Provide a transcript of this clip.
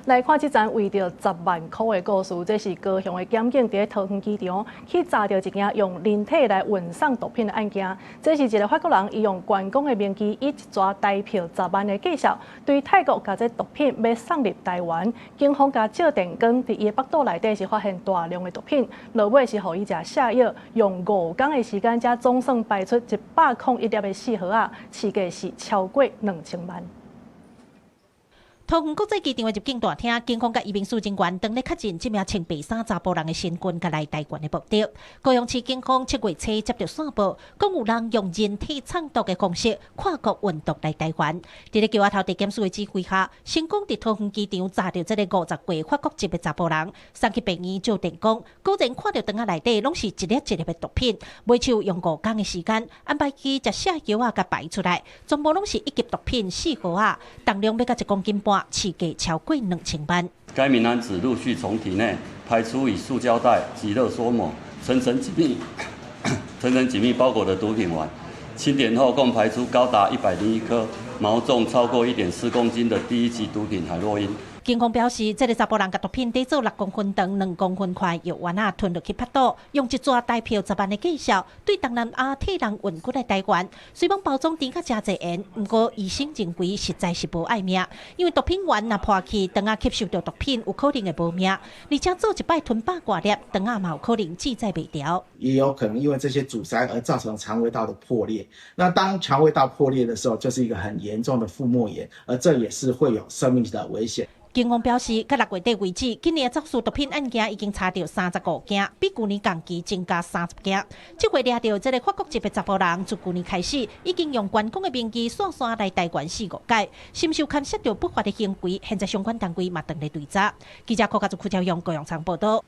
來看這棧為著10萬箍的故事，這是高雄的檢警佇桃園機場去查著一件用人體來運送毒品的案件。這是一个法國人，伊用觀光的名義，以一逝台票十萬的價數，對泰國共這毒品欲送入台灣。警方共照電光，佇伊的腹肚內底是發現大量的毒品，落尾是予伊食瀉藥，用5工的時間，才總算排出101粒的四號仔，市價是超過2000萬。桃園國際機場的入境大廳，警方佮移民署人員當咧確認這名穿白衫查埔人的身份佮來台灣的目的。高雄市警方7月初接著線報，講有人用人體藏毒的方式跨國運毒來台灣。佇咧橋仔頭地檢署的指揮下，成功佇桃園機場查著這个50歲法國籍的查埔人，送去病院照電光，果然看著腸仔內底攏是一粒一粒的毒品。尾手用5工的時間安排伊食瀉藥仔共排出來，全部攏是一級毒品四號仔，重量欲到1.5公斤，市價超過2000萬。該名男子陸續從體內排出以塑膠袋及熱縮膜層層緊密、層層緊密包裹的毒品丸，清點後共排出高達101顆、毛重超過1.4公斤的第一級毒品海洛因。警方表示，這个查埔人共毒品疊做6公分長、2公分寬藥丸仔吞落去腹肚，用一逝台票十萬的價數，對東南亞替人運過來台灣。雖罔包裝甜甲誠濟鹽，毋過醫生認為實在是無愛命，因為毒品丸若破去，腸仔吸收著毒品，有可能會無命，而且做一擺吞百外粒，腸仔嘛有可能志在袂牢。也有可能因為這些阻塞而造成腸胃道的破裂。那當腸胃道破裂的時候，就是一個很嚴重的腹膜炎，而這也是會有生命的危險。警方表示，到6月底為止，今年走私毒品案件已經查著35件，比舊年同期增加30件。這回掠著這个法國籍的查埔人，自舊年開始已經用觀光的名義紲紲來台灣四五擺，深受牽涉著不法的行為，現在相關單位嘛正咧追查。記者柯家祖、邱朝陽高雄場報道。